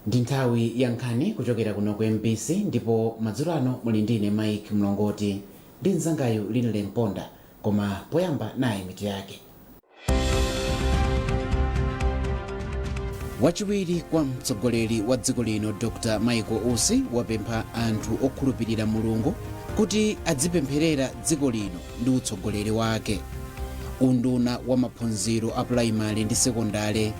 Ndi nthawi ya nkhani kuchokera kuno ku MBC, ndipo madzulo ano muli ndine Mike Mlongoti ndi mnzangayu Linle Mponda. Koma poyamba, nayi mitu yake. Wachiwiri kwa mtsogoleri wa dziko lino Dr Michael Usi wapempha anthu okhulupirira Mulungu kuti adzipempherera dziko lino ndi utsogoleri wake. Unduna wa maphunziro a pulaimali ndi sekondale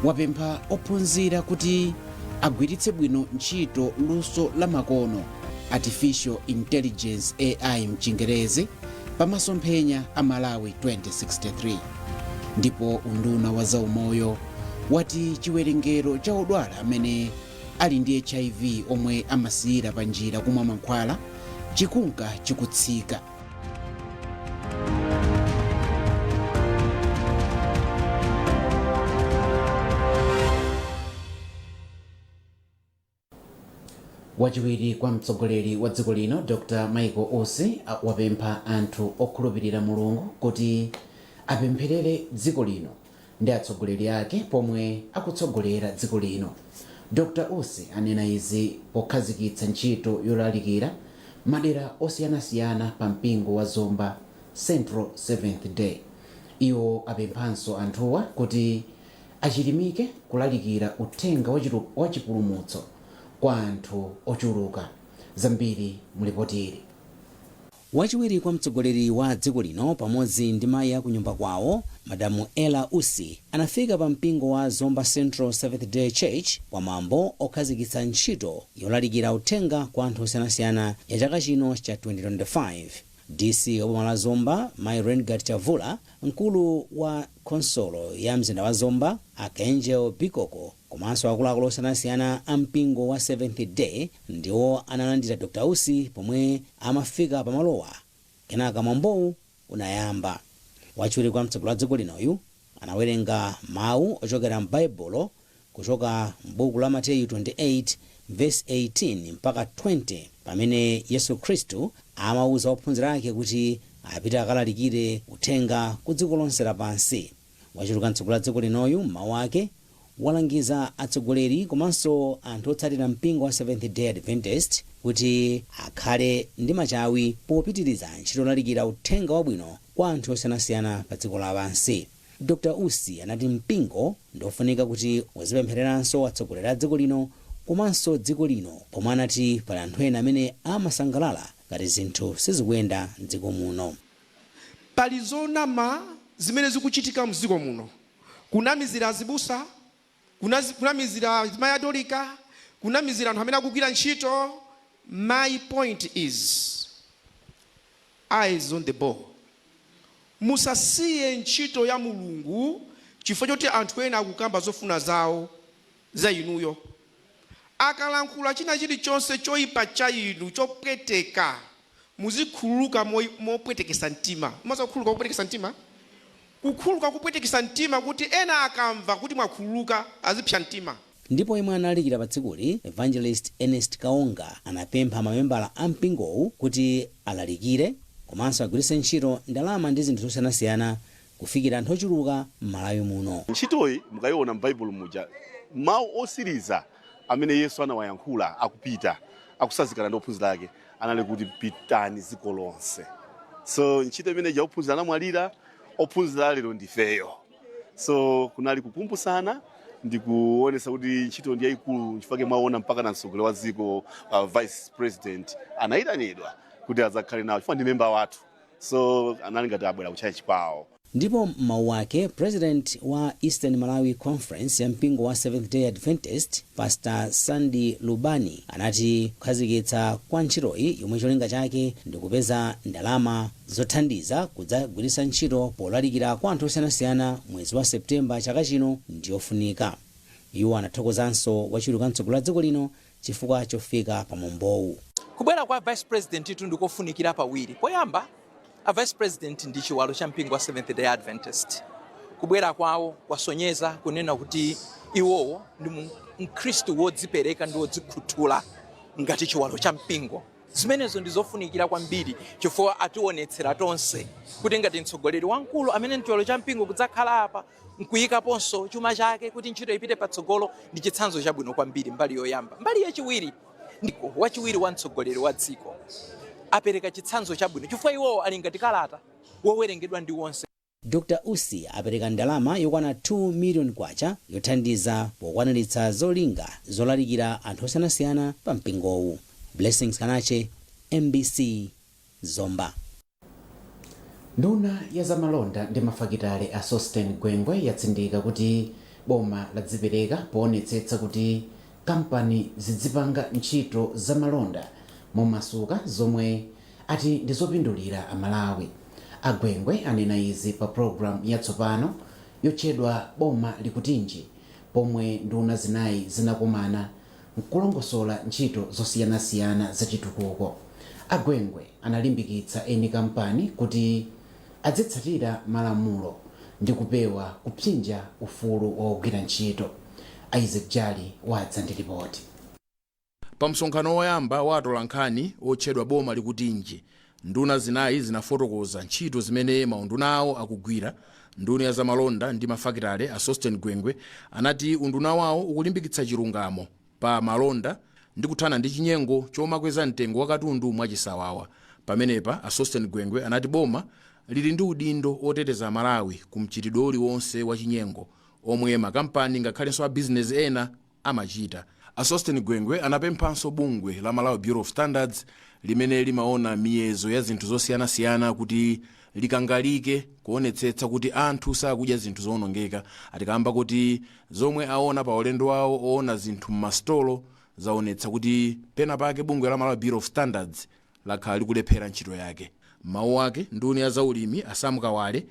wapempha ophunzira kuti agwiritse bwino ntchito luso la makono, artificial intelligence, AI mchingerezi, pamasomphenya a Malawi 2063. Ndipo unduna wa zaumoyo wati chiwerengero cha odwala amene ali ndi HIV omwe amasiyira pa njira kumwa mankhwala chikunka chikutsika. Wachiwiri kwa mtsogoleri wa dziko lino Dr Michael Usi wapempha anthu okhulupirira Mulungu kuti apempherere dziko lino ndi atsogoleri ake pomwe akutsogolera dziko lino. Dr Usi anena izi pokhazikitsa ntchito yolalikira madera osiyanasiyana pa mpingo wa Zomba Central Seventh Day. Iwo apemphanso anthuwa kuti achilimike kulalikira uthenga wa chipulumutso kwa anthu ochuluka. Zambiri mulipoti ili. Wachiwiri kwa mtsogoleri wa dziko lino pamodzi ndi mayi akunyumba kwawo, Madamu Ella Usi, anafika pa mpingo wa Zomba Central Seventh Day Church pa mwambo okhazikitsa ntchito yolalikira uthenga kwa anthu osiyanasiyana ya chaka chino cha 2025. DC wa boma la Zomba, Mayi Rengard Chavula, mkulu wa khonsolo ya mzinda wa Zomba, Archangel Bikoko, komanso akuluakulu osiyanasiyana a mpingo wa Seventh Day ndiwo analandira Dr Usi pomwe amafika pamalowa. Kenaka mwambowu unayamba. Wachiwiri kwa mtsogoleri wa dziko linoyu anawerenga mawu ochokera m'Baibulo kuchoka m'buku la Mateyu 28 vesi 18 mpaka 20, pamene Yesu Khristu amauza ophunzira ake kuti apite akalalikire uthenga ku dziko lonse lapansi. Wachiwiri kwa mtsogoleri wa dziko linoyu m'mawu ake walangiza atsogoleri komanso anthu otsatira mpingo wa Seventh Day Adventist kuti akhale ndi machawi popitiriza ntchito yolalikira uthenga wabwino kwa anthu osiyanasiyana pa dziko lapansi. Dr Usi anati mpingo ndiofunika kuti uzipemphereranso atsogoleri a dziko lino komanso dziko lino, pomwe anati pali anthu ena amene amasangalala ngati zinthu sizikuyenda m'dziko muno. Pali zonama zimene zikuchitika mdziko muno, kunamizira azibusa, kunamizira azimayi a Dorika, kunamizira anthu amene akugwira ntchito. My point is, eyes on the ball. Musasiye ntchito ya Mulungu chifukwa choti anthu ena akukamba zofuna zawo za inuyo. Akalankhula china chilichonse choipa cha inu, chopweteka, muzikhululuka mopwetekesa mtima. Mumadziwa kukhululuka kopwetekesa mtima? Kukhululuka kopwetekesa mtima kuti ena akamva kuti mwakhululuka azipsa mtima. Ndipo yemwe analalikira pa tsikuli, Evangelist Ernest Kaonga, anapempha mamembala a mpingowu kuti alalikire komanso agwiritse ntchito ndalama ndi zinthu zosiyanasiyana kufikira anthu ochuluka m'Malawi muno. Ntchitoyi mukayiona m'Baibulo muja, mawu osiriza amene Yesu anawayankhula akupita, akusazikana ndi ophunzira ake, anali kuti, "Pitani dziko lonse." So ntchito imene ija, ophunzira anamwalira, ophunzira lero ndifeyo. So kunali kukumbusana ndi kuonesa kuti ntchito ndi yayikulu, chifukwa mwaona mpaka na mtsogoleri wa dziko, Vice President, anayitanidwa kuti adzakhale nawo chifukwa ndi memba wathu, so anali ngati abwera kutchalitchi kwawo. Ndipo m'mawu ake, President wa Eastern Malawi Conference ya mpingo wa Seventh Day Adventist, Pastor Sandy Lubani, anati kukhazikitsa kwa ntchitoyi, yomwe cholinga chake ndi kupeza ndalama zothandiza kudzagwiritsa ntchito polalikira kwa anthu osiyanasiyana mwezi wa September chaka chino, ndiyofunika. Iwo anathokozanso wachiwiri kwa mtsogoleri wa dziko lino chifukwa chofika pa mwambowu. Kubwera kwa Vice President itu ndikofunikira pawiri. Poyamba, a Vice President ndi chiwalo cha mpingo wa Seventh Day Adventist. Kubwera kwawo kwasonyeza kunena kuti iwowo ndi mkhristu wodzipereka ndi wodzikhuthula ngati chiwalo cha mpingo. Zimenezo ndi zofunikira kwambiri chifukwa ationetsera tonse kuti ngati mtsogoleri wamkulu amene ndi chiwalo cha mpingo kudzakhala apa nkuyikaponso chuma chake kuti ntchito ipite patsogolo ndi chitsanzo chabwino kwambiri, mbali yoyamba. Mbali yachiwiri, ndiko wachiwiri wa mtsogoleri wa dziko apereka chitsanzo chabwino chifukwa iwowo ali ngati kalata wowerengedwa ndi wonse. Dr Usi apereka ndalama yokwana 2 million kwacha yothandiza pokwaniritsa zolinga zolalikira anthu osiyanasiyana pa mpingowu. Blessings Kanache, MBC, Zomba. Nduna ya zamalonda ndi mafakitale a Sosten Gwengwe yatsindika kuti boma ladzipereka poonetsetsa kuti kampani zidzipanga ntchito zamalonda momasuka zomwe ati ndi zopindulira Amalawi. Agwengwe anena izi pa program yatsopano yotchedwa Boma Likutinji, pomwe nduna zinayi zinakumana nkulongosola ntchito zosiyanasiyana zachitukuko. Agwengwe analimbikitsa eni kampani kuti adzitsatira malamulo ndi kupewa kupsinja ufulu wogwira ntchito. Isaac Jali wadza ndi ripoti. Pa msonkhano woyamba wa atolankhani otchedwa Boma Likutinji, nduna zinayi zinafotokoza ntchito zimene maunduna awo akugwira. Nduna ya zamalonda ndi mafakitale a Sosten Gwengwe anati unduna wawo ukulimbikitsa chilungamo pa malonda ndi kuthana ndi chinyengo chomakweza mtengo wa katundu mwachisawawa. Pamenepa a Sosten Gwengwe anati boma lili ndi udindo oteteza Amalawi ku mchitidwe uliwonse wa chinyengo omwe makampani ngakhalenso a bizinesi ena amachita. A Sosten Gwengwe anapemphanso bungwe la Malawi Bureau of Standards limene limaona miyezo ya zinthu zosiyanasiyana kuti likangalike kuonetsetsa kuti anthu sakudya zinthu zowonongeka, atikamba kuti zomwe aona pa ulendo wawo oona zinthu m'masitolo zaonetsa kuti pena pake bungwe la Malawi Bureau of Standards lakhala likulephera ntchito yake. Mawu ake, nduna ya zaulimi a Sam Kawale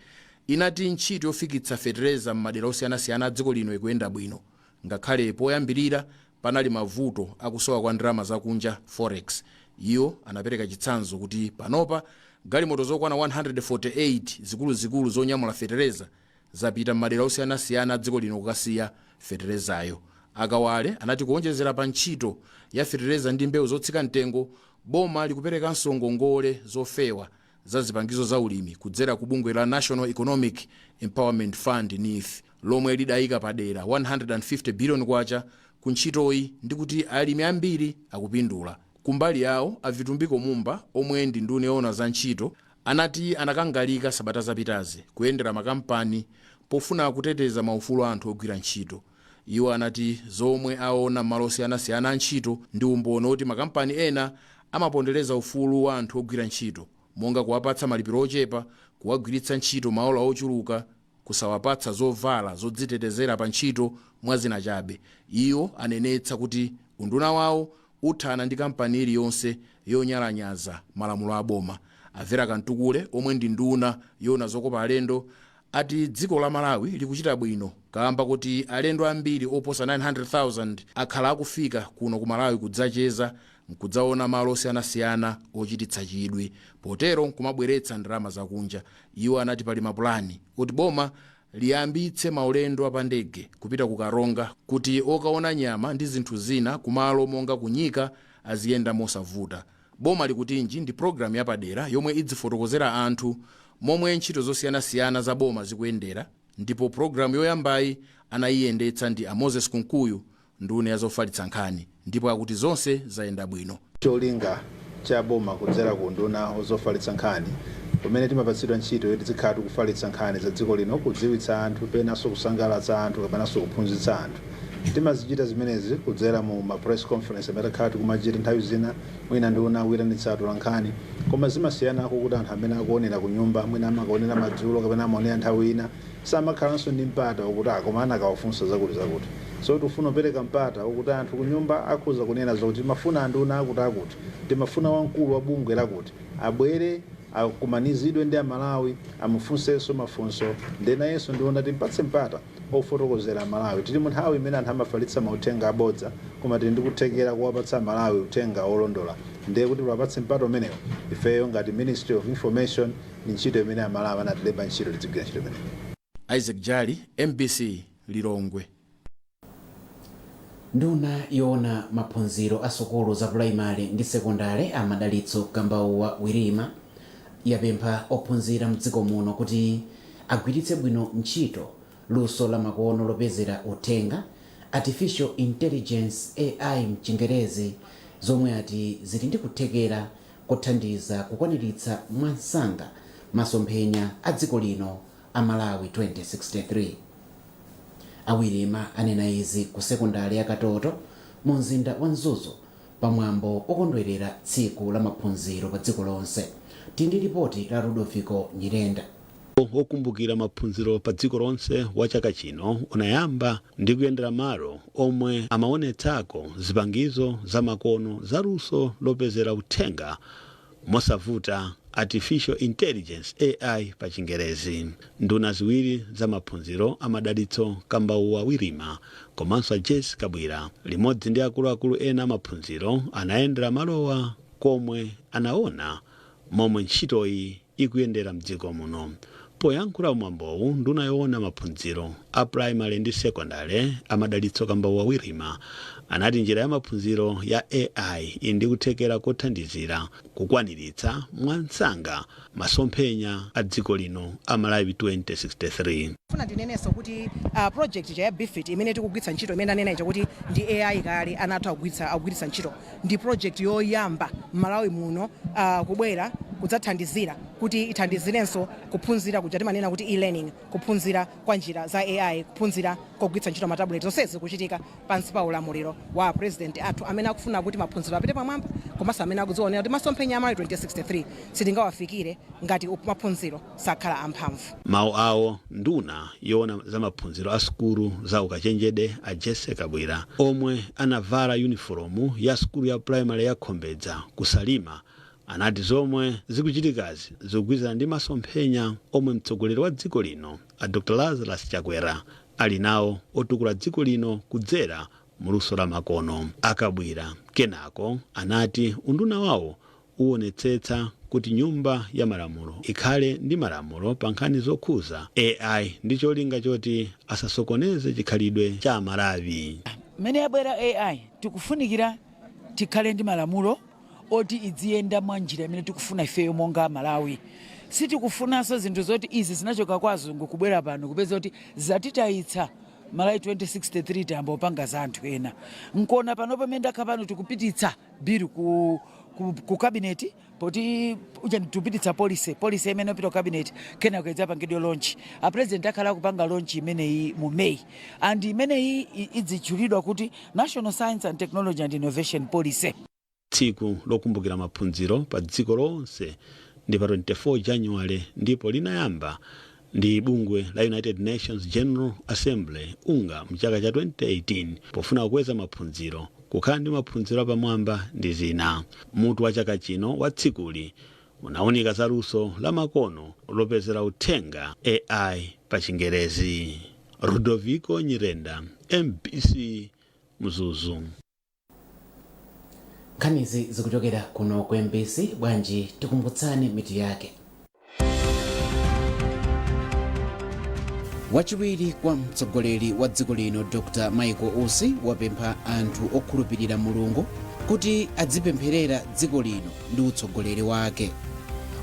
inati ntchito yofikitsa fetereza m'madera osiyanasiyana a dziko lino ikuyenda bwino, ngakhale poyambirira panali mavuto akusowa kwa ndalama zakunja, forex. Iwo anapereka chitsanzo kuti panopa galimoto zokwana 148 zikuluzikulu zonyamula fetereza zapita m'madera osiyanasiyana a dziko lino kukasiya feterezayo. Akawale anati kuonjezera pa ntchito ya fetereza ndi mbewu zotsika mtengo, boma likuperekanso ngongole zofewa za zipangizo za ulimi kudzera ku bungwe la National Economic Empowerment Fund, NEEF, lomwe lidayika padera 150 billion kwacha ku ntchitoyi ndi kuti alimi ambiri akupindula. Kumbali yawo, a Vitumbiko Mumba omwe ndi nduna yoona za ntchito anati anakangalika sabata zapitazi kuyendera makampani pofuna kuteteza maufulu a anthu ogwira ntchito. Iwo anati zomwe aona m'malo osiyanasiyana a ntchito ndi umboni oti makampani ena amapondereza ufulu wa anthu ogwira ntchito, monga kuwapatsa malipiro ochepa, kuwagwiritsa ntchito maola ochuluka, kusawapatsa zovala zodzitetezera pa ntchito, mwa zina chabe. Iwo anenetsa kuti unduna wawo uthana ndi kampani iliyonse yonyalanyaza malamulo a boma. A Vera Kamtukule omwe ndi nduna yoona zokopa alendo ati dziko la Malawi likuchita bwino kamba kuti alendo ambiri oposa 900,000 akhala akufika kuno ku Malawi kudzacheza nkudzaona malo osiyanasiyana ochititsa chidwi, potero nkumabweretsa ndalama zakunja. Iwo anati pali mapulani oti boma liyambitse maulendo apandege kupita ku Karonga kuti okaona nyama ndi zinthu zina kumalo monga kunyika aziyenda mosavuta. Boma Likutinji ndi pologalamu yapadera yomwe idzifotokozera anthu momwe ntchito zosiyanasiyana za boma zikuyendera, ndipo pologalamu yoyambayi anayiyendetsa ndi a Moses Kunkuyu, nduna ya zofalitsa nkhani, ndipo akuti zonse zayenda bwino. Cholinga cha boma kudzera ku nduna zofalitsa nkhani, kumene timapatsidwa ntchito yoti tizikhala tikufalitsa nkhani za dziko lino, kudziwitsa anthu, penanso kusangalatsa anthu kapenanso kuphunzitsa anthu, timazichita zimenezi kudzera mu ma press conference amene takhala tikumachita. Nthawi zina mwina nduna kuyitanitsa atolankhani, koma zimasiyanako kuti anthu amene akuonera ku nyumba mwina amakaonera madzulo kapena amaonera nthawi ina, samakhalanso ndi mpata wokuti akoma anakawafunsa zakuti zakuti. So tifuna kupereka mpata wokuti anthu ku nyumba akhoza kunena zokuti timafuna anduna akuti akuti, timafuna wamkulu wa bungwe lakuti abwere akumanizidwe ndi Amalawi, amufunsenso mafunso. Ndenayenso ndiona timpatse mpata ofotokozera Amalawi. Tili mu nthawi imene anthu amafalitsa mauthenga abodza, koma tili ndi kuthekera kuwapatsa Amalawi uthenga olondola. Ndiye kuti tiwapatse mpata umenewo, ifeyo ngati Ministry of Information, ndi ntchito imene Amalawi anatilemba ntchito, tizigwira ntchito imeneyo. Isaac Jali, MBC, Lilongwe. Nduna yoona maphunziro a sukulu za pulaimali ndi sekondale a Madalitso Kambauwa Wirima yapempha ophunzira mdziko muno kuti agwiritse bwino ntchito luso la makono lopezera uthenga, artificial intelligence, AI mchingerezi, zomwe ati zili ndi kuthekera kothandiza kukwaniritsa mwansanga masomphenya a dziko lino a Malawi 2063. Awirima anena izi ku sekondari ya Katoto mu mzinda wa Mzuzu pamwambo okondwerera tsiku la maphunziro pa dziko lonse. Tindi ripoti la Rudolfiko Nyirenda. Wokumbukira maphunziro pa dziko lonse wa chaka chino unayamba ndi kuyendera malo omwe amaonetsako zipangizo zamakono za luso lopezera uthenga mosavuta, artificial intelligence, AI pa Chingerezi. Nduna ziwiri za maphunziro, Amadalitso Kambauwa Wirima komanso a Jesse Kabwira, limodzi ndi akuluakulu ena amaphunziro, anayendera malowa komwe anaona momwe ntchitoyi ikuyendera mdziko muno. Poyankhula mwambowu, nduna yoona maphunziro a primary ndi secondary, Amadalitso Kambauwa Wirima, anati njira ya maphunziro ya AI ili ndi kuthekera kothandizira kukwaniritsa mwansanga masomphenya a dziko lino a Malawi 2063. Funa ndinenenso kuti project ya BEFIT imene tikugwiritsa ntchito, imene anena ija kuti ndi AI kale anatha akugwiritsa ntchito, ndi project yoyamba m'Malawi muno kubwera kudzathandizira kuti ithandizirenso kuphunzira kuja timanena kuti e-learning, kuphunzira kwa njira za AI, kuphunzira kogwiritsa ntchito matablet. Zonsezi zikuchitika pansi pa ulamuliro wa president athu amene akufuna kuti maphunziro apite pamwamba, komanso amene akudzionera kuti masomphenya a Malawi 2063 sitingawafikire ngati maphunziro sakhala amphamvu. Mawu awo, nduna yoona za maphunziro a sukulu za ukachenjede, a Jesse Kabwira, omwe anavala yunifomu ya sukulu ya primary ya Khombedza kuSalima, anati zomwe zikuchitikazi zikugwirizana ndi masomphenya omwe mtsogoleri wa dziko lino a Dr Lazarus Chakwera ali nawo otukula dziko lino kudzera muluso la makono. Akabwira kenako anati unduna wawo uwonetsetsa kuti nyumba ya malamulo ikhale ndi malamulo pa nkhani zokhuza AI ndi cholinga choti asasokoneze chikhalidwe cha Amalawi. Mmene yabwera AI, tikufunikira tikhale ndi malamulo oti idziyenda mwa njira imene tikufuna ifeyo monga Malawi. Sitikufunanso zinthu zoti izi zinachoka kwa azungu kubwera pano kupeza kuti zatitayitsa Malawi 2063, tayamba za anthu ena. Nkona pano pamene ndakhala pano tikupititsa bill ku cabinet, poti uja tikupititsa policy imene ipita ku cabinet, kenako idzapangidwe launch. A president akhala akupanga launch imeneyi mu May, and imeneyi idzitchulidwa kuti National Science and Technology and Innovation Policy. Tsiku lokumbukira maphunziro pa dziko lonse ndi pa 24 January, ndipo linayamba ndi bungwe la United Nations General Assembly, UNGA, mchaka cha 2018 pofuna kukweza maphunziro, kukhala ndi maphunziro apamwamba ndi zina. Mutu wa chaka chino wa tsikuli unawunika za luso la makono lopezera uthenga, AI pa Chingerezi. Rudoviko Nyirenda, MBC, Mzuzu. Nkhanizi zikuchokera kuno ku MBC. Bwanji tikumbutsane mitu yake. Wachiwiri kwa mtsogoleri wa dziko lino Dr Michael Usi wapempha anthu okhulupirira Mulungu kuti adzipempherera dziko lino ndi utsogoleri wake.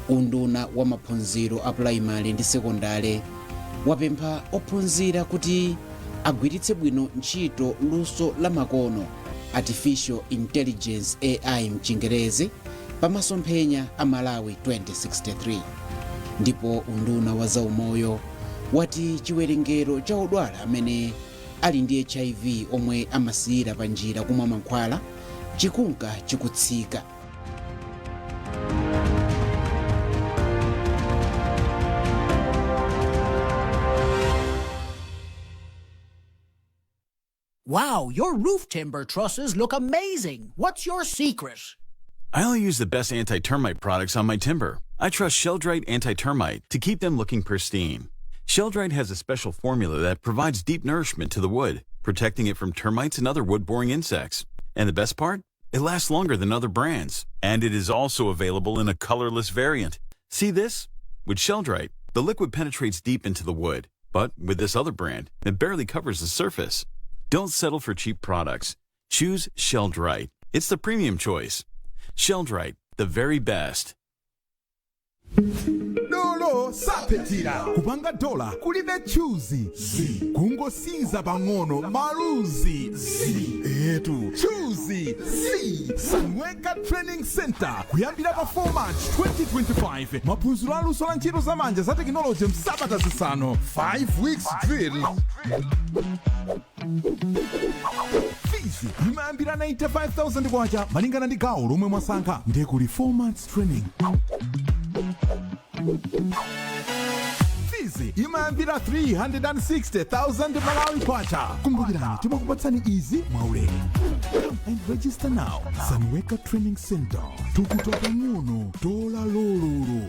Unduna wa maphunziro a pulaimali ndi sekondale wapempha ophunzira kuti agwiritse bwino ntchito luso la makono, artificial intelligence, AI mchingerezi, pamasomphenya a Malawi 2063. Ndipo unduna wa zaumoyo wati chiwerengero cha odwala amene ali ndi HIV omwe amasiyira pa njira kumwa mankhwala chikunka chikutsika. Wow, your roof timber trusses look amazing. What's your secret? I only use the best anti termite products on my timber. I trust Sheldrite Anti Termite to keep them looking pristine. Sheldrite has a special formula that provides deep nourishment to the wood, protecting it from termites and other wood boring insects. And the best part? It lasts longer than other brands. And it is also available in a colorless variant. See this? With Sheldrite, the liquid penetrates deep into the wood. But with this other brand, it barely covers the surface. Don't settle for cheap products. Choose Sheldrite. It's the premium choice. Sheldrite, the very best. Dolo sapetira kupanga dola kulibe chuzi kungosiza pang'ono maluzi etu chuzi z Sunweka Training Center kuyambira pa 4 March 2025, maphunziro aluso la ntchito zamanja za tekinoloji msabata 5, 5 weeks drill. Fees imayambira 95,000 kwacha malingana ndi gawo lomwe mwasankha. Ndiye kuli 4 months training, fees imayambira 360,000 Malawi kwacha. Kumbukirani, timakupatsani izi mwaulere. Come and register now. Sunweka Training Center, tukuta pang'ono tola lololo.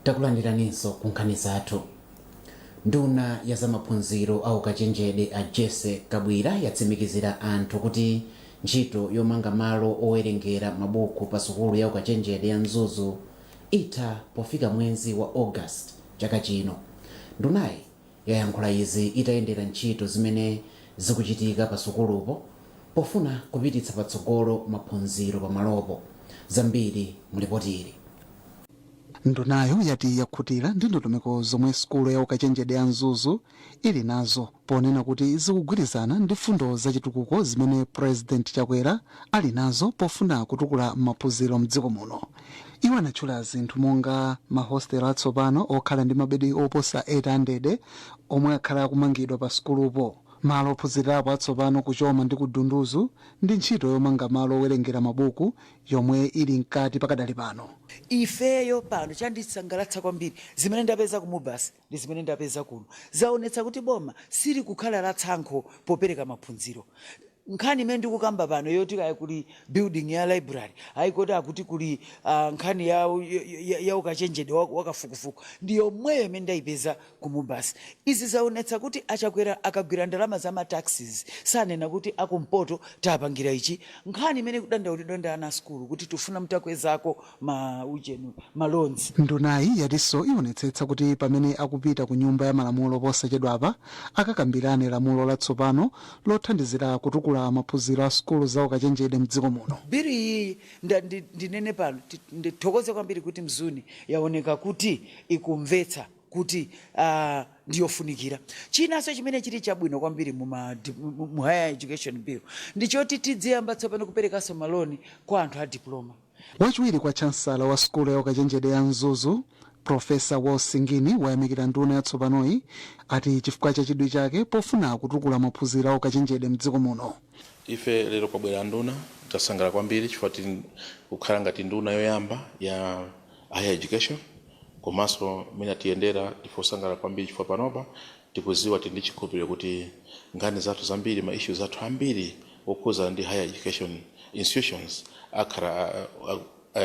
Takulandiraninso ku nkhani zathu. Nduna ya zamaphunziro a ukachenjede a Jesse Kabwira yatsimikizira anthu kuti ntchito yomanga malo owerengera mabuku pa sukulu ya ukachenjede ya Mzuzu itha pofika mwezi wa August chaka chino. Ndunayi yayankhula izi itayendera ntchito zimene zikuchitika pa sukulupo pofuna kupititsa patsogolo maphunziro pamalopo. Zambiri mulipotiri. Ndunayo yati yakhutira ndi ndondomeko zomwe sukulu ya ukachenjede ya Mzuzu ili nazo, ponena kuti zikugwirizana ndi fundo zachitukuko zimene President Chakwera ali nazo pofuna kutukula maphunziro mdziko muno. Iwo anatchula zinthu monga mahostelo atsopano okhala ndi mabedi oposa 800 omwe akhala akumangidwa pa sukulupo, malo ophunzirapo atsopano kuchoma ndi kudunduzu, ndi ntchito yomanga malo owerengera mabuku yomwe ili mkati pakadali pano. Ifeyo pano chandisangalatsa kwambiri, zimene ndapeza ku MUBAS ndi zimene ndapeza kuno zaonetsa kuti boma sili kukhala latsankho popereka maphunziro. Nkhani imene ndikukamba pano yoti kaya kuli building ya library, ayikoti akuti kuli nkhani ya ukachenjede wakafukufuku, ndi yomweyo imene ndayipeza ku MUBAS. Izi zaonetsa kuti aChakwera akagwira ndalama za ma taxes sanena kuti akumpoto tapangira ichi. Nkhani imene kudandaulidwa ndi ana sukulu kuti tifuna mutakwezako ma ujenu ma loans. Ndunayi yatinso ionetsetsa kuti pamene akupita ku Nyumba ya Malamulo posachedwapa akakambirane lamulo latsopano lothandizira kutukula maphunziro a sukulu za ukachenjede mdziko muno. Bill iyi ndinene pano, ndithokoze kwambiri kuti Mzuni yaoneka kuti ikumvetsa kuti ndiyofunikira. Chinanso chimene chili chabwino kwambiri mu higher education bill ndichoti tidziyamba tsopano kuperekanso ma loan kwa anthu a diploma. Wachiwiri kwa chansala wa sukulu ya ukachenjede ya Mzuzu, Profesa Wosingini, wayamikira nduna yatsopanoyi ati chifukwa cha chidwi chake pofuna kutukula maphunziro a ukachenjede mdziko muno. Ife lero kwabwera nduna, tasangalala kwambiri chifukwa tili kukhala ngati nduna yoyamba ya higher education, komanso mmene atiyendera ndife osangalala kwambiri chifukwa panopa tikuziwa, tili ndi chikhulupiriro kuti nkhani zathu zambiri, ma issues athu ambiri okhuza ndi higher education institutions akhala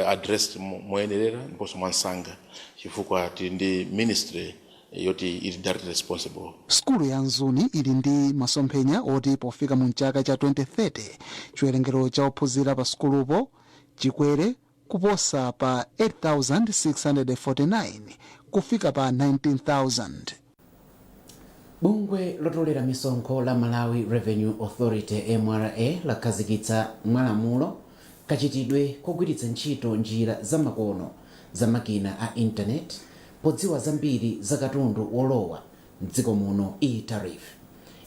addressed moyenerera ndiponso mwansanga, chifukwa tili ndi ministry yoti ili directly responsible. Sukulu ya Mzuni ili ndi masomphenya oti pofika mu chaka cha 2030 chiwerengero cha ophunzira pa sukulupo chikwere kuposa pa 8649 kufika pa 19,000. Bungwe lotolera misonkho la Malawi Revenue Authority, MRA, lakhazikitsa mwalamulo kachitidwe kogwiritsa ntchito njira zamakono za makina a intaneti podziwa zambiri za katundu wolowa mdziko muno, e-tariff.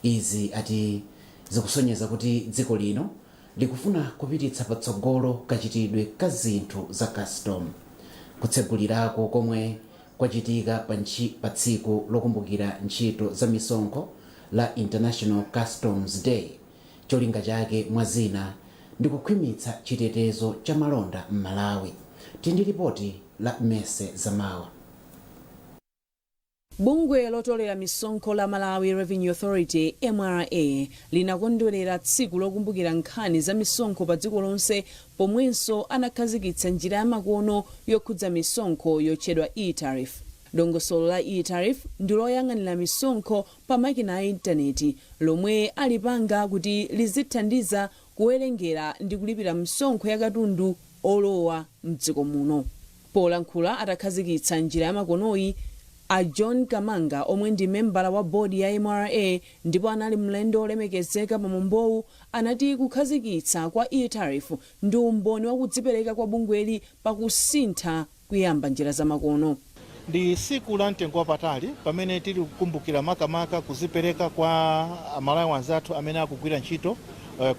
Izi ati zikusonyeza kuti dziko lino likufuna kupititsa patsogolo kachitidwe ka zinthu za custom. Kutsegulirako komwe kwachitika pa tsiku lokumbukira ntchito za misonkho la International Customs Day, cholinga chake mwa zina ndi kukhwimitsa chitetezo cha malonda m'Malawi. Tindi ripoti la Mese Zamawa. Bungwe lotolera misonkho la Malawi Revenue Authority, MRA, linakondwerera tsiku lokumbukira nkhani za misonkho pa dziko lonse pomwenso anakhazikitsa njira yamakono yokhudza misonkho yotchedwa e-tariff. Dongosolo la e-tariff ndi loyang'anira misonkho pa makina a intaneti lomwe alipanga kuti lizithandiza kuwerengera ndi kulipira misonkho ya katundu olowa mdziko muno. Polankhula atakhazikitsa njira yamakonoyi, a John Kamanga, omwe ndi membala wa bodi ya MRA ndipo anali mlendo olemekezeka pa mwambowu, anati kukhazikitsa kwa e-tariff ndi umboni wakudzipereka kwa bungweli pakusintha kuyamba njira zamakono. Ndi siku la mtengo wapatali pamene tili kukumbukira makamaka kuzipereka kwa Amalawi anzathu amene akugwira ntchito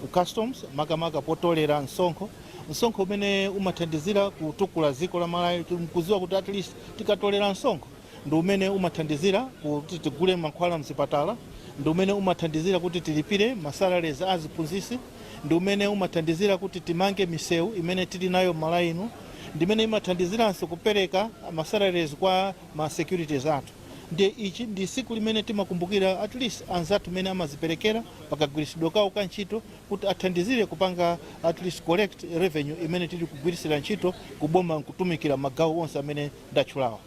ku customs, makamaka potolera msonkho, msonkho umene umathandizira kutukula dziko la Malawi. Tikudziwa kuti at least tikatolera msonkho ndi umene umathandizira kuti tigule mankhwala mzipatala, ndi umene umathandizira kuti tilipire masalaries a aziphunzitsi, ndi umene umathandizira kuti timange misewu imene tili nayo m'Malawi ino, ndimene imathandiziranso kupereka masalaries kwa ma securities athu. Ndiye ichi ndi siku limene timakumbukira at least anzathu mene amaziperekera pakagwiritsidwe kawo ka ntchito kuti athandizire kupanga at least collect revenue imene tili kugwiritsira ntchito kuboma nkutumikira magawo onse amene ndatchulawa.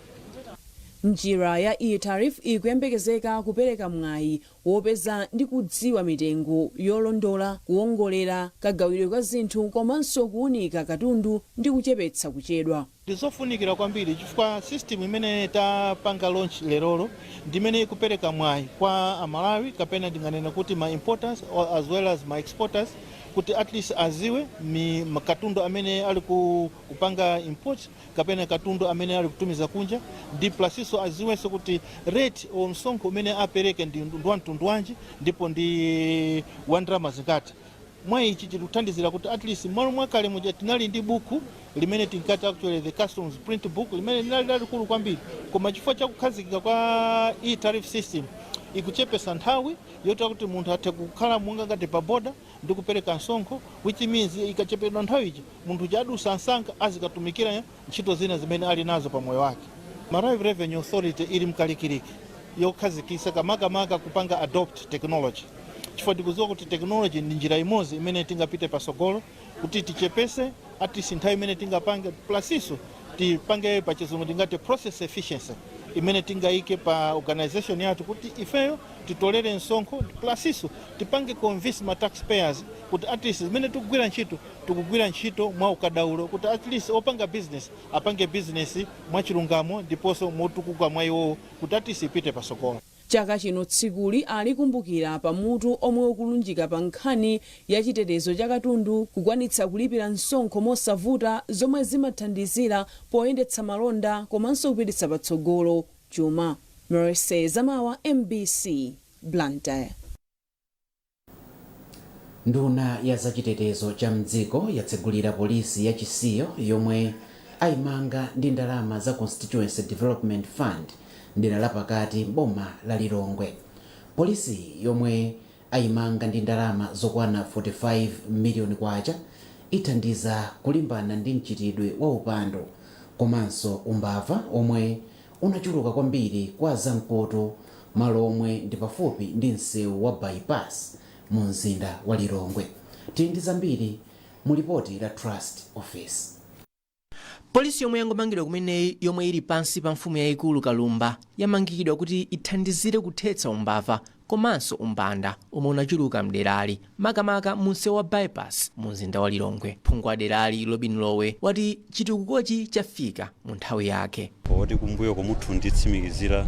Njira ya e-tariff ikuyembekezeka kupereka mwayi wopeza ndi kudziwa mitengo yolondola, kuwongolera kagawidwe ka zinthu komanso kuwunika katundu ndi kuchepetsa kuchedwa. Ndizofunikira kwambiri chifukwa system imene tapanga launch lerolo ndimene ikupereka mwayi kwa Amalawi, kapena ndinganena kuti ma importers as well as ma exporters, kuti at least aziwe mi katundu amene ali kupanga import kapena katundu amene ali kutumiza kunja, ndi plusinso aziwenso kuti rate o msonkho umene apereke ndi wa mtundu wanji ndipo ndi wa ndalama zingati. Mwa ichi chikuthandizira kuti at least mwalo mwakale muja tinali ndi buku limene tinkati actually the customs print book, limene linali lalikulu kwambiri, koma chifukwa chakukhazikika kwa e-tariff system ikuchepesa nthawi yoti kuti munthu athe kukhala monga ngati pa border ndi kupereka msonkho, which means ikachepedwa nthawi iji munthu chadusa msanga azikatumikira ntchito zina zimene ali nazo pa moyo wake. Malawi Revenue Authority ili mkalikiliki yokhazikitsa kamakamaka kupanga adopt technology, chifukwa tikudziwa kuti technology ndi njira imodzi imene tingapite pasogolo kuti tichepese at least nthawi imene tingapange, plusinso tipange pachizungu tingati process efficiency imene tingayike pa organization yathu kuti ifeyo titolere msonkho, plusinso tipange convince ma taxpayers kuti at least zimene tikugwira ntchito, tikugwira ntchito mwa ukadaulo, kuti at least opanga business apange business mwachilungamo ndiponso motukuka mwa iwowo kuti at least ipite pasogolo. Chaka chino tsikuli alikumbukira pamutu omwe ukulunjika pa nkhani ya chitetezo cha katundu, kukwanitsa kulipira msonkho mosavuta, zomwe zimathandizira poyendetsa malonda komanso kupititsa patsogolo chuma. Mercy Zamawa, MBC, Blantyre. Nduna ya zachitetezo cha mdziko yatsegulira polisi ya Chisiyo yomwe ayimanga ndi ndalama za Constituency Development Fund dera lapakati boma la Lilongwe. Polisi yomwe ayimanga ndi ndalama zokwana 45 miliyoni kwacha ithandiza kulimbana ndi mchitidwe wa upandu komanso umbava omwe unachuluka kwambiri kwa Zamkoto, malo omwe ndi pafupi ndi msewu wa bypass mu mzinda wa Lilongwe. Tili ndi zambiri mu lipoti la Trust Office. Polisi yomwe yangomangidwa kumeneyi, yomwe ili pansi pa mfumu yayikulu Kalumba, yamangikidwa kuti ithandizire kuthetsa umbava komanso umbanda omwe unachuluka mderali, makamaka mu msewu wa bypass mu mzinda wa Lilongwe. Phungu wa derali Robin Lowe wati chitukukochi chafika mu nthawi yake. Poti kumbuyo komuthu nditsimikizira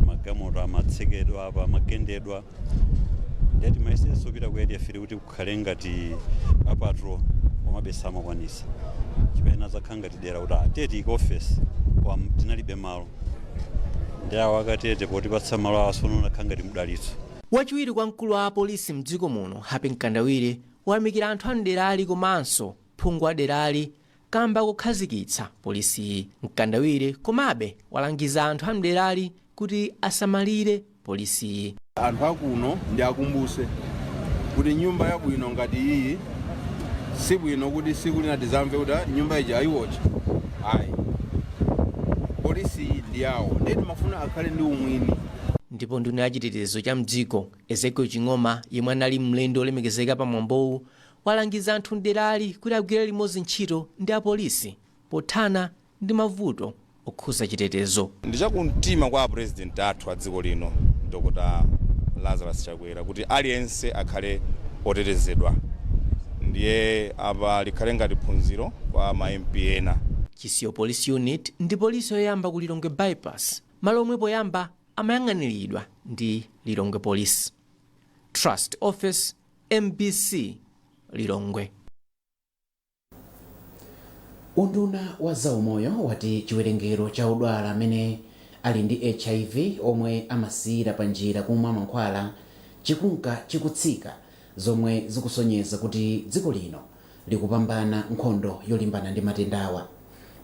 magalimoto amatsekedwa apa, amagendedwa, ndeti mayesenso kupita ku Area 3 kuti kukhale ngati a patrol, komabe samakwanisa. Chimene azakhala ngati dera kuti atete ike office kwa tinalibe malo, ndi awo akatete potipatsa malo awo nakhala ngati mdalitso. Wachiwiri kwa mkulu wa apolisi mdziko muno Happy Mkandawire wayamikira anthu a mderali komanso phungu wa derali kamba kukhazikitsa polisiyi. Mkandawire komabe walangiza anthu a mderali kuti asamalire polisiyi. Anthu akuno ndi akumbuse kuti nyumba yabwino ngati iyi sibwino kuti siku lina tizamve kuti nyumba iji ayiwocha. Ayi, polisi ndi yawo, ndiye timafuna akhale ndi umwini. Ndipo nduna ya chitetezo cha mdziko Ezekiel Ching'oma, yemwe anali mlendo olemekezeka pa mwambowu, walangiza anthu mderali kuti agwire limodzi ntchito ndi apolisi pothana ndi mavuto okhuza chitetezo. Ndi chakumtima kwa president athu a dziko lino, Dr Lazarus Chakwera, kuti aliyense akhale otetezedwa. Ndiye apa likhale ngati phunziro kwa ma MP ena. Chisiyo Police Unit ndi polisi yoyamba ku Lilongwe Bypass, malo omwe poyamba amayang'aniridwa ndi Lilongwe Police. Trust Office, MBC, Lilongwe. Unduna wa zaumoyo wati chiwerengero cha odwala amene ali ndi HIV omwe amasiyira pa njira kumwa mankhwala chikunka chikutsika, zomwe zikusonyeza kuti dziko lino likupambana nkhondo yolimbana ndi matendawa.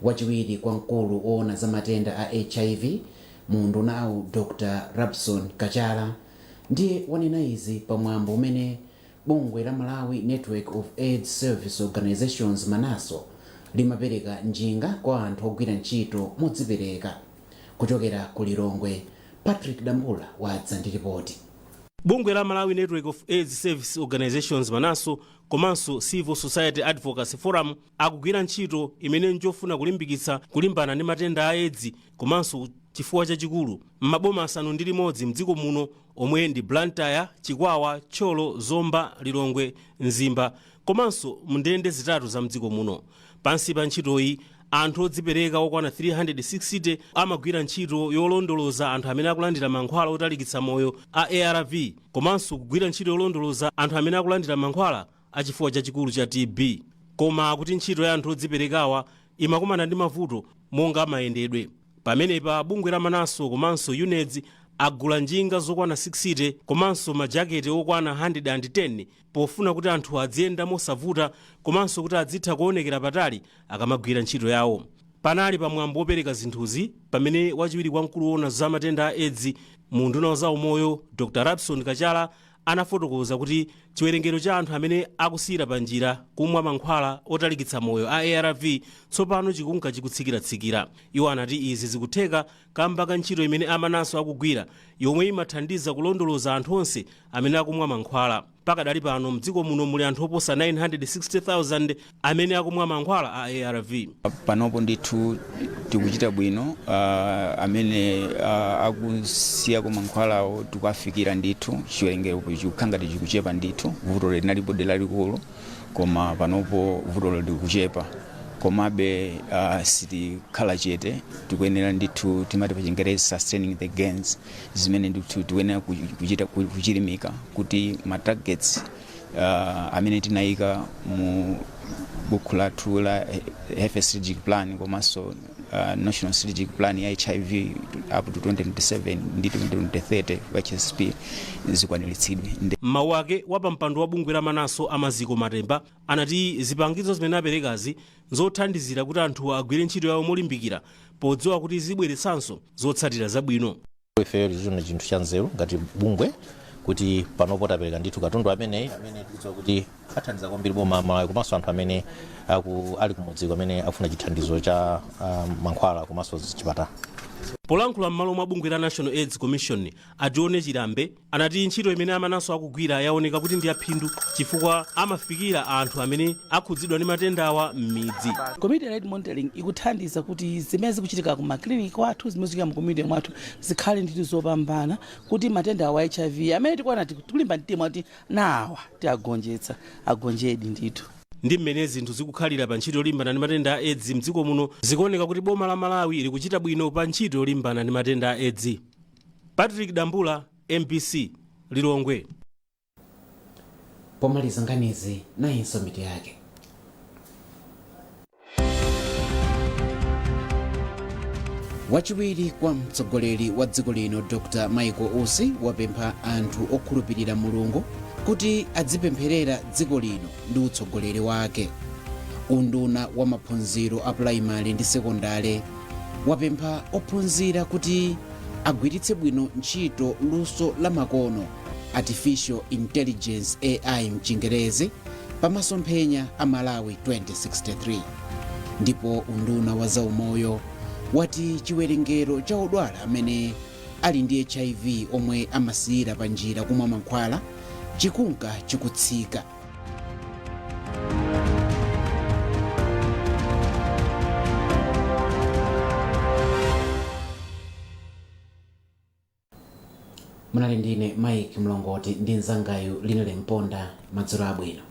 Wachiwiri kwa mkulu woona za matenda a HIV mu undunawu, Dr Rabson Kachala, ndiye wanena izi pamwambo umene bungwe la Malawi Network of AIDS Service Organizations, MANASO, limapereka njinga kwa anthu ogwira ntchito modzipereka. Kuchokera ku Lilongwe, Patrick Dambula wadza ndi ripoti. Bungwe la Malawi Network of AIDS Service Organizations, MANASO, komanso Civil Society Advocacy Forum akugwira ntchito imene njofuna kulimbikitsa kulimbana ndi matenda a Edzi komanso chifuwa chachikulu m'maboma 6 mdziko muno, omwe ndi Blantyre, Chikwawa, Thyolo, Zomba, Lilongwe, Mzimba, komanso mndende zitatu za mdziko muno. Pansi pa ntchitoyi, anthu odzipereka okwana 360 amagwira ntchito yolondoloza anthu amene akulandira mankhwala otalikitsa moyo a ARV, komanso kugwira ntchito yolondoloza anthu amene akulandira mankhwala achifuwa chachikulu cha TB. Koma kuti ntchito ya anthu odziperekawa imakumana ndi mavuto monga mayendedwe. Pamenepa bungwe la MANASO komanso UNAIDS agula njinga zokwana 60 komanso majaketi okwana 110 pofuna kuti anthu adziyenda mosavuta komanso kuti adzitha kuonekera patali akamagwira ntchito yawo. Panali pamwambo wopereka zinthuzi pamene wachiwiri kwa mkulu woona za matenda a Edzi mu unduna wa zaumoyo, Dr Rabson Kachala, anafotokoza kuti chiwerengero cha anthu amene akusiyira pa njira kumwa mankhwala otalikitsa moyo a ARV tsopano chikunka chikutsikiratsikira. Iwo anati izi zikutheka kamba ka ntchito imene a MANASO akugwira, yomwe imathandiza kulondoloza anthu onse amene akumwa mankhwala. Pakadali pano mdziko muno muli anthu oposa 960,000 amene akumwa mankhwala a ARV. Panopo ndithu tikuchita bwino. Amene akusiyako mankhwalawo tikuafikira ndithu, chiwerengero chikukhala ngati chikuchepa ndithu. Vuto linalipo lalikulu, koma panopo vutolo likuchepa. Komabe sitikhala chete, tikuyenera ndithu, timati pa Chingerezi sustaining the gains, zimene ndithu tikuyenera kuchita kuchilimika kuti ma targets amene tinayika mu buku lathu la Health Strategic Plan komanso National Strategic Plan ya HIV up to 2027 ndi 2030 HSP zikwaniritsidwe. Mmawu ake, wapampando wa bungwe la MANASO, Amaziko Matemba, anati zipangizo zimene aperekazi nzothandizira kuti anthu agwire ntchito yawo molimbikira, podziwa kuti zibweretsanso zotsatira zabwino. Ifeyo tichiona chinthu cha nzeru ngati bungwe kuti panopo tapereka ndithu katundu ameneyi, amene tikudziwa kuti athandiza kwambiri boma Malawi komanso anthu amene ali kumudziko amene akufuna chithandizo cha mankhwala komanso chipatala. Polankhula m'malo mwa bungwe la National AIDS Commission, Atione Chilambe, anati ntchito imene a MANASO akugwira yaoneka kuti ndi yaphindu chifukwa amafikira anthu amene akhudzidwa ndi matendawa m'midzi. Community led monitoring ikuthandiza kuti zimene zikuchitika ku makliniki kwathu, zimene zikuchitika mu community mwathu, zikhale ndithu zopambana, kuti matenda awa HIV amene tikuona tikulimba mtima kuti nawa tiagonjetsa, agonjedi ndithu. Ndi mmene zinthu zikukhalira pa ntchito yolimbana ndi matenda a Edzi mdziko muno, zikuoneka kuti boma la Malawi likuchita bwino pa ntchito yolimbana ndi matenda a Edzi. Patrick Dambula, MBC, Lilongwe. Pomaliza nkhanizi, nayinso mitu yake. Wachiwiri kwa mtsogoleri wa dziko lino, Dr Michael Usi, wapempha anthu okhulupirira Mulungu kuti adzipempherera dziko lino ndi utsogoleri wake. Unduna wa maphunziro a pulaimali ndi sekondale wapempha ophunzira kuti agwiritse bwino ntchito luso la makono, artificial intelligence, AI mchingerezi, pamasomphenya a Malawi 2063. Ndipo unduna wa zaumoyo wati chiwerengero cha odwala amene ali ndi HIV omwe amasiyira pa njira kumwa mankhwala chikunka chikutsika. Munali ndine Mike Mlongoti ndi mzangayu Linele Mponda. Madzulo abwino.